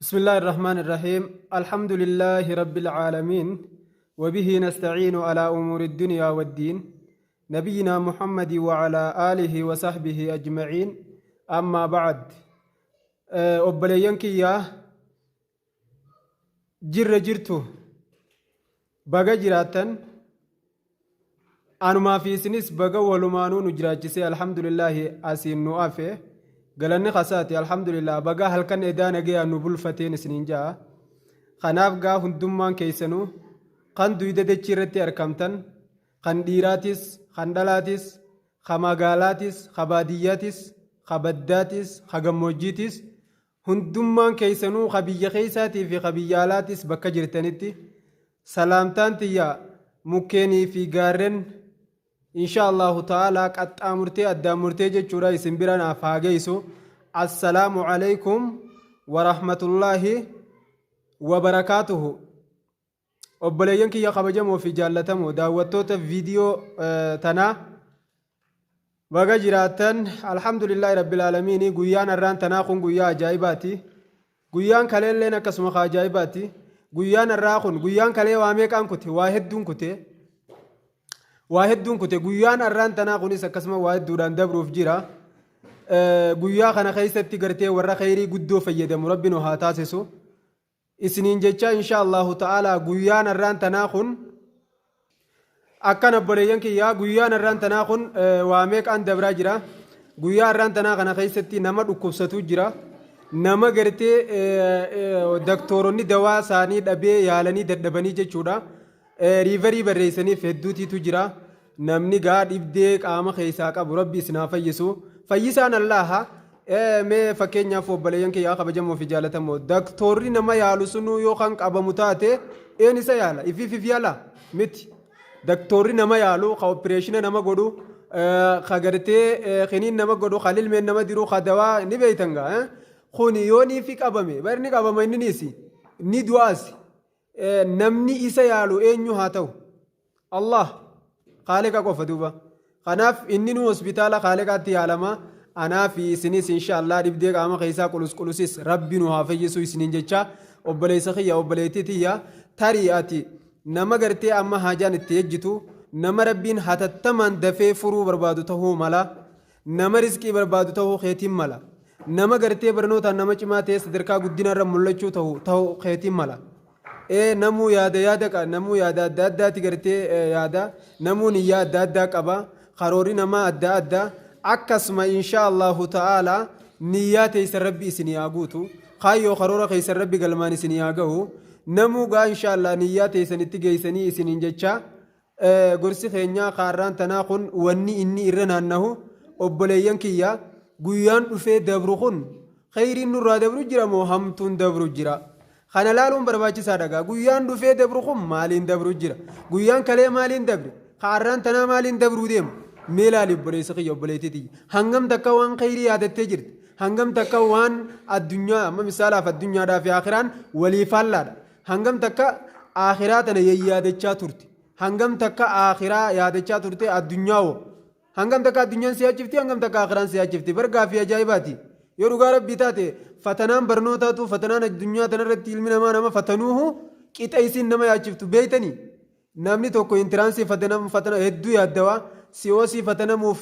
بسم الله الرحمن الرحيم. الحمد لله رب العالمين، وبه نستعين على أمور الدنيا والدين، نبينا محمد وعلى آله وصحبه أجمعين، أما بعد. Obboleeyyan kiyyaa, jirra jirtu? Baga jiraattan. Anumaa fi isinis baga walumaanuu nu jiraachisee, alhamdulillaahi, asiin nu afe, galanni kasaati, alhamdulillah. Baga halkan edaa nagayaan nu bulfateen isiniin ja'a. Kanaaf gaa hundummaan keessanuu kan duyda dachii irratti argamtan, kan dhiiraatis, kan dhalaatis, ka magaalaatis, ka baadiyyaatis, ka baddaatis, ka gammoojjiitis, hundummaan keessanuu, ka biyya keessaatii fi ka biyya alaatis, bakka jirtanitti salaamtaan tiyya mukkeenii fi gaarren insha Allahu ta'ala qaxxaamurtee addaan murtee jechuudha isin bira naaf haa geessu. Assalaamu alaykum warahmatullaahi wabarakaatuhu. Obboleeyyan kiyya kabajamoo fi jaallatamoo, daawwattoota viidiyoo tanaa, baga jiraattan. Alhamdulillaahi rabbil aalamiini. Guyyaan har'aan tanaa kun guyyaa ajaa'ibaati. Guyyaan kaleelleen akkasuma ka ajaa'ibaati. Guyyaan har'aa kun, guyyaan kalee waa meeqaan kute? Waa hedduun kute, waa hedduun kute. Guyyaan har'aan tanaa kunis akkasuma waa hedduudhaan dabruuf jira. Guyyaa kana keessatti gartee warra kheyrii guddoo fayyadamu Rabbi nu haa taasisu isiniin jecha, insha Allahu ta'ala. Guyyaan har'aan tanaa kun akkan, obboleeyyan kiyyaa, guyyaan har'aan tanaa kun waa meeqaan dabraa jira. Guyyaa har'aan tanaa kana keessatti nama dhukkubsatu jira, nama gartee daktooronni dawaa isaanii dhabee yaalanii dadhabanii jechuudha, refer barreessaniif hedduutiitu jira. Namni gaa dhibdee qaama keessaa qabu, Rabbi isin haa fayyisu, fayyisaan Allaaha. Mee fakkeenyaaf, obboleeyyan kiyyaa kabajamoo fi jaalatamoo, daktoorri nama yaalu sunuu yoo kan qabamu taate, een isa yaala? Ifiif if yaala miti. Daktoorri nama yaalu, ka operation nama godhu, ka gartee kiniin nama godhu, ka lilmeen nama diru, ka dawaa ni beeytan gaa kuni, yoo niifi qabame bari ni qabama, inni niisi ni du'aas. Namni isa yaalu eenyu haa ta'u? Allah Kaaliqa qofa duuba. Kanaaf inni nu hospitaala Kaaliqaatti yaalama. Anaa fi isinis insha Allah dhibdee qaama keessaa qulus qulusis Rabbi nu haa fayyisu isiniin jecha. Obboleessa kiyya, obboleettii tiyya, tarii ati nama gartee amma haajaan itti ejjitu, nama Rabbiin hatattamaan dafee furuu barbaadu ta'uu mala, nama rizqii barbaadu ta'uu keetiin mala, nama gartee barnootaan nama cimaa ta'ee sadarkaa guddina irra mul'achuu ta'uu keetiin mala. Ee, namuu yaada yaada qaba, namuu yaada adda addaati gartee yaada, namuu niyyaa adda addaa qaba, karoorri namaa adda adda. Akkasuma insha Allahu ta'ala niyyaa teessan Rabbi isinii haa guutu, kaayyoo karoora keessan Rabbi galmaan isinii haa gahu. Namuu gaa insha Allah niyyaa teessan itti geessanii isiniin jecha. Gorsi keenyaa kaarraan tanaa kun wanni inni irra naannahu, obboleeyyan kiyya, guyyaan dhufee dabru kun kheyriin nurraa dabru jira moo hamtuun dabru jira? Kana laaluun barbaachisaadha gaa. Guyyaan dhufee dabru kun maaliin dabru jira? Guyyaan kalee maaliin dabre? Kaarraan tanaa maaliin dabruu deema? Mee laali, obboleessa kiyya, obboleettii tiyya, hangam takka waan kheyrii yaadattee jirti? Hangam takka waan addunyaa, amma misaalaaf addunyaadhaa fi akiraan walii faallaadha, hangam takka akiraa tana yayyaadachaa turte? Hangam takka akiraa yaadachaa turte? Addunyaa woo hangam takka addunyaan si yaachifti? Hangam takka akiraan si yaachifti? Bar gaaffii ajaa'ibaati. Yoo dhugaa Rabbii taate, fatanaan barnootaatu, fatanaan addunyaa tanarratti ilmi namaa nama fatanuuhu qixa isiin nama yaachiftu beeytanii? Namni tokko entrance fatanam fatana hedduu yaaddawaa, COC fatanamuuf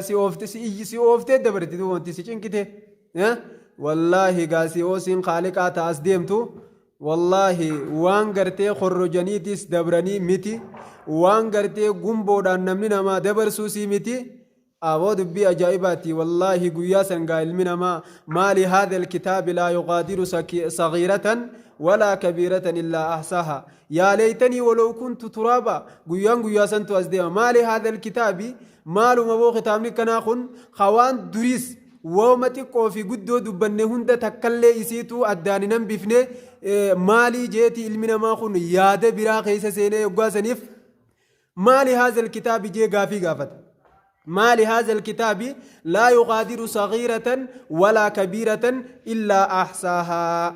si oofte, si ooftee dabarti duuba wanti si cinqite. Wallaahi gaa COC'n Kaaliqaa ta'as deemtu, wallaahi waan gartee korrojaniitis dabranii miti, waan gartee gumboodhaan namni namaa dabarsuusii miti. Aboo, dubbii ajaa'ibaati wallaahi. Guyyaa sangaa ilmi namaa maali haadha alkitaabi laa yuqaadiru sagiiratan walaa kabiiratan illaa ahsaaha, yaa leeytanii walow kuntu turaaba. Guyyaan guyyaa santu as deema. Maali haadha alkitaabi, maaluma boo kitaabni kanaa kun, hawaan duriis wooma xiqqoo fi guddoo dubbanne hunda takkallee isiituu addaan hin hambifne maalii jeeti? Ilmi namaa kun yaada biraa keessa seenee yoggaa saniif maali haadha alkitaabi jee gaafii gaafata. Maali haadha alkitaabi laa yuqaadiru sagiiratan walaa kabiiratan illaa ahsaahaa.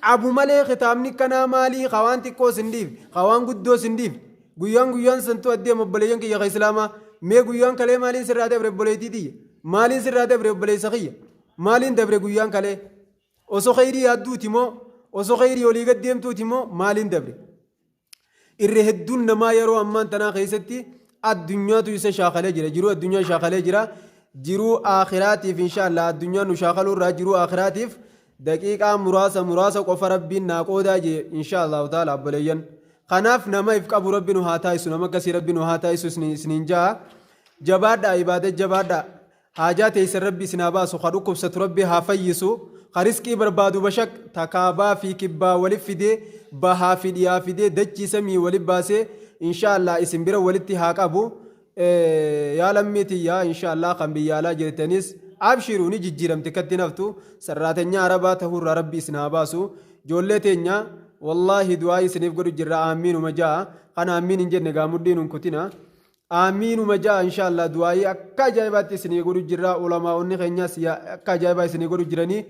Qabu malee kitaabni kanaa maalii, hawaan xiqqoo sin dhiif, hawaan guddoo sin dhiif. Guyyaan guyyaan santu addeem. Obboleeyyan kiyya ka islaamaa, mee guyyaan kalee maaliin sirraa dabre? Obboleettii tiyya, maaliin sirraa dabre? Obboleessa kiyya, maaliin dabre guyyaan kalee? Osoo kheyrii yaadduuti moo? Osoo kheyrii olii gad deemtuuti moo maaliin dabre? Irra hedduun namaa yeroo ammaan tanaa keessatti addunyaatu isa shaakalee jira. Jiruu addunyaa shaakalee jira. Jiruu aakhiraatiif inshaallah addunyaa nu shaakaluu irraa jiruu aakhiraatiif daqiiqaa muraasa muraasa qofa rabbiin naa qoodaa jee inshaallahu taala obboleeyyan. Kanaaf nama if qabu rabbi nu haa taasisu, nama akkasii rabbi nu haa taasisu isiniin ja'a. Jabaadhaa, ibaada jabaadhaa. Haajaa teeysan Rabbi isin haa baasu, ka dhukkubsatu Rabbi haa fayyisu, ka risqii barbaadu bashaq ta kaabaa fi kibbaa wali fidee, bahaa fi dhiyaa fidee, dachii samii wali baasee inshaa Allah isin bira walitti haa qabu. Yaa lammii tiyya, inshaa Allah kan biyya alaa jirtanis abshiru, ni jijjiiramti katti naftu sarraatenyaa arabaa tahuurraa Rabbi isin haa baasu. Ijoollee teenya wallaahi du'aa isiniif godhu jirra, aammiinuma ja'a. Kan aammiin hin jenne gaa mudhiin hin kutina. Aamiinuma ja'a. Inshaallah du'aayii akka ajaa'ibaatti isinii godhu jirra. Ulamaa'onni keenyas akka ajaa'ibaa isinii godhu jiranii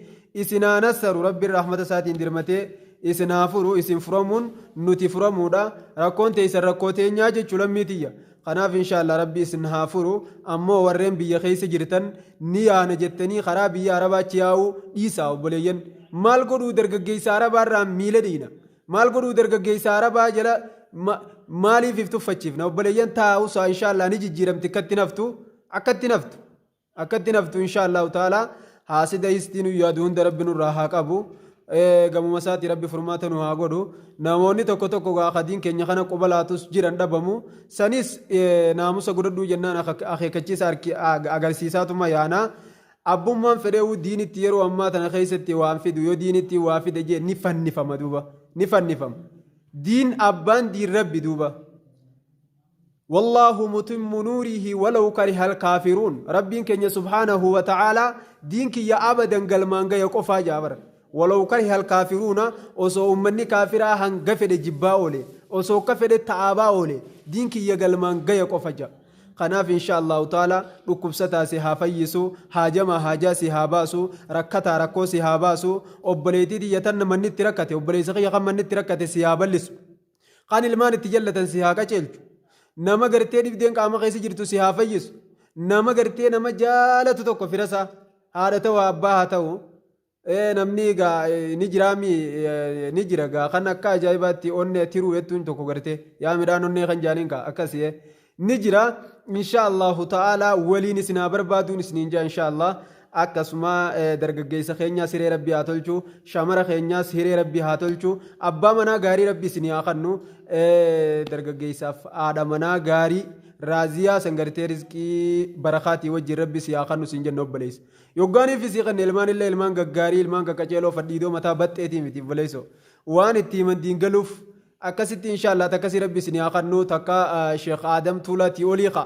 isin haa nassaru. Rabbiin rahmata isaatiin dirmatee isin haa furu. Isin furamuun nuti furamuudha. Rakkoon teessan rakkoo teenyaa jechuu, lammii tiyya. Kanaaf inshaallah rabbi isin haa furu. Ammoo warreen biyya keessa jirtan ni yaana jettanii karaa biyya arabaachi yaa'uu dhiisaa, obboleeyyan. Maal godhuu dargaggeessa arabaarraa miila dhiina? Maal godhuu dargaggeessa arabaa jala maaliif if tuffachiifna, obboleeyyan? Taa'usaa inshaallah ni jijjiiramti, akkatti naftu, akkatti naftu, akkatti naftu. Inshaallahu ta'ala haasida histii nu yaadu hunda rabbi nurraa haa qabu. Gamuma isaati rabbi furmaata nu haa godhu. Namoonni tokko tokko gaa kadiin keenya kana quba laatus jiran dhabamu sanis naamusa godhadhuu jennaan akeekkachiisa agarsiisaatuma yaanaa. Abbummaan fedheewu diinitti yeroo ammaa tana keessatti waan fidu, yoo diinitti waa fide jee ni fannifama duuba, ni fannifama. Diin abbaan diin rabbi duuba. Wallaahu mutimmu nuurihi walaw karihal kaafiruun. Rabbiin keenya subhaanahu wa ta'aalaa diin kiyya abadan galmaan gaya qofaa jaa bara. Walaw karihal kaafiruuna, osoo ummanni kaafiraa hanga fedhe jibbaa oole, osoo akka fedhe ta'aabaa oole, diin kiyya galmaan gaya qofa jaa. Kanaaf insha Allahu ta'ala dhukkubsataa si haa fayyisu, haajamaa haajaa si haa baasu, rakkataa rakkoo si haa baasu, obboleettii tiyya tan manni itti rakkate, obboleessa kiyya kan manni itti rakkate si haa bal'isu. Kan ilmaan itti jallatan si haa qaceelchu. Nama gartee dhibdeen qaama keessa jirtu si haa fayyisu. Nama gartee nama jaalatu tokko firasaa haadha ta'u abbaa haa ta'u. Namni egaa ni jiraami, ni jira gaa kan akka ajaa'ibaatti onnee tiruu jettuun tokko gartee yaa midhaan onnee kan jaaniin kaa akkasii ni jira. Insha Allahu ta'ala waliin isin haa barbaaduun isiniin jaa insha Allah. Akkasuma dargaggeessa keenyaas hiree rabbi haa tolchu, shamara keenyaas hiree rabbi haa tolchu, abbaa manaa gaarii rabbi isinii haa kennu, dargaggeessaaf haadha manaa gaarii raaziyaa san gartee rizqii barakaatii wajjin rabbi si haa kennu siin jenna, obboleessa. Yoggaaniif isii kenne ilmaan illee ilmaan gaggaarii, ilmaan qaqqaceeloo fadhiidoo mataa baxxeetii miti, obboleessoo. Waan itti himan diingaluuf akkasitti inshaallah takkasii rabbi isinii haa kennu. Takka Sheekh Aadam Tuulaatii olii ka.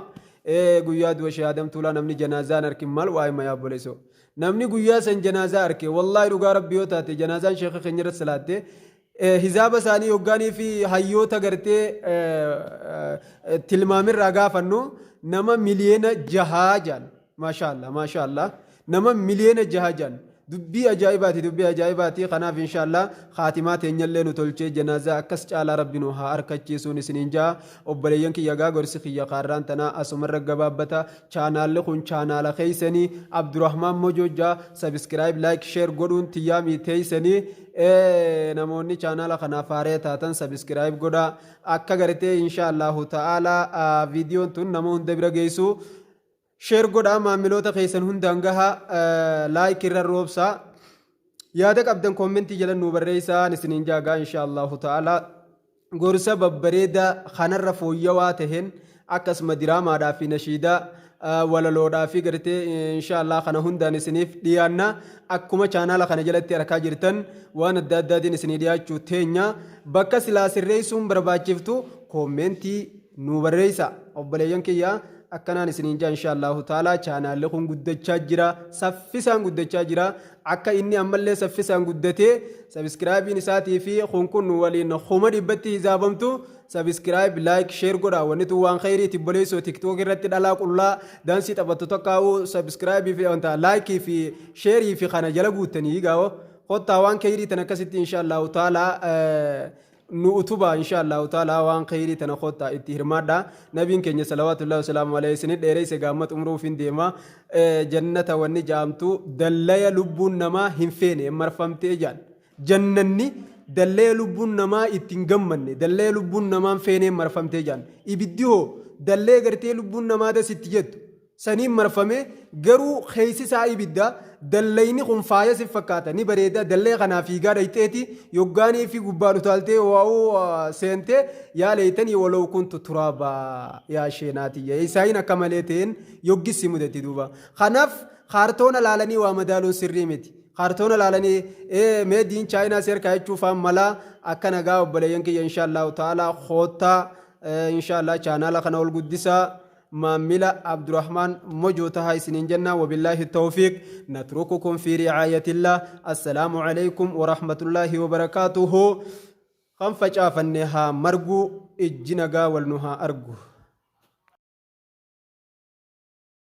Guyyaa du'a Sheekh Aadam Tuulaa namni janaazaan arkin maal waa'ee mayaa, obboleessoo. Namni guyyaa san janaazaa arke wallaahi dhugaa rabbi yoo taate janaazaan sheekha keenya irratti salaatte hizaaba isaanii yoggaanii fi hayyoota gartee tilmaamirraa gaafannu nama 6 miliyoona jaan. Maashaallah, maashaallah, nama 6 miliyoona jaan. Dubbii ajaa'ibaati, dubbii ajaa'ibaati. Kanaaf inshaallah kaatimaa teenyallee nu tolchee janaazaa akkas caalaa rabbi nu haa harkachiisuun isiniin jaa. Obboleeyyan kiyya, gaa gorsi kiyya kaarraan tanaa asumarra gabaabbata. Chaanaalli kun chaanaala keeysanii Abdurrahmaan Mojojjaa. Subscribe, like, share godhuun tiyyaamii teeysanii. Namoonni chaanaala kanaaf haaree taatan subscribe godhaa. Akka gartee inshaallahu ta'aalaa viidiyoon tun nama hunda bira geessu share godhaa, maamiloota keessan hundaan gahaa, like irra roobsaa, yaada qabdan koomentii jala nuu barreessaa isiniin jaagaa. Insha Allahu ta'ala gorsa babbareedaa kanarra fooyyawaa taheen akkasuma diraamaadhaa fi nashiidaa walaloodhaa fi gartee insha Allah kana hundaan isiniif dhiyaanna. Akkuma chaanaala kana jalatti argaa jirtan waan adda addaatiin isinii dhiyaachuu teenya. Bakka silaa sirreessuun barbaachiftu koomentii nuu barreessa, obboleeyyan kiyya. Akkanaan isiniin jaa. Insha Allahu ta'ala chaanaalli kun guddachaa jira, saffisaan guddachaa jira. Akka inni ammallee saffisaan guddatee subscribeiin isaatii fi kun waliin 100,000tti hisaabamtu subscribe, like, share godha. Wanni tun waan khayriiti, obboleessoo. TikTok irratti dhalaa qullaa daansii taphattu tokkaa'u subscribe fi wanta like fi share fi kana jala guuttanii gaawo kottaa waan khayrii tan akkasitti insha Allahu ta'ala nu utubaa. Insha Allahu ta'ala waan khayrii tana kottaa itti hirmaadha. Nabiin keenya salawaatullahi wasalaamu alayhi isinit dheereyse gaamma xumuruuf hin deema. Jannata wanni jaamtu dallaya lubbuun namaa hin feene marfamtee jaan. Jannanni Dallee lubbuun namaa itti hin gammanne, dallee lubbuun namaa hin feeneen marfamtee jaan. Ibiddi hoo dallee gartee lubbuun namaa das itti jettu saniin marfamee, garuu keessi isaa ibidda. Dallayni kun faaya si fakkaata, ni bareeda. Dallee kanaa fiigaa dhayxeeti yoggaanii fi gubbaan utaaltee waa'uu seentee, yaa leeytanii walaw kuntu turaabaa, yaa sheenaatiyya isaayin akka malee ta'een yoggis si mudatti duuba. Kanaaf kaartoona laalanii waa madaaluun sirrii miti. Kaartoona laalanii made in Chaayinaa si harkaa jechuufaan malaa akka nagaa. Obboleeyyan kiyya, insha Allahu ta'ala koottaa, insha Allah chaanaala kana ol guddisaa, maamila Abdurrahman Mojoo tahaa isiniin jenna. Wabillaahi tawfiiq, natrukukum fi ri'aayatillah. Assalaamu alaykum warahmatullaahi wabarakaatuhu. Kan facaafanne haa margu, ijji nagaa wal nu haa argu.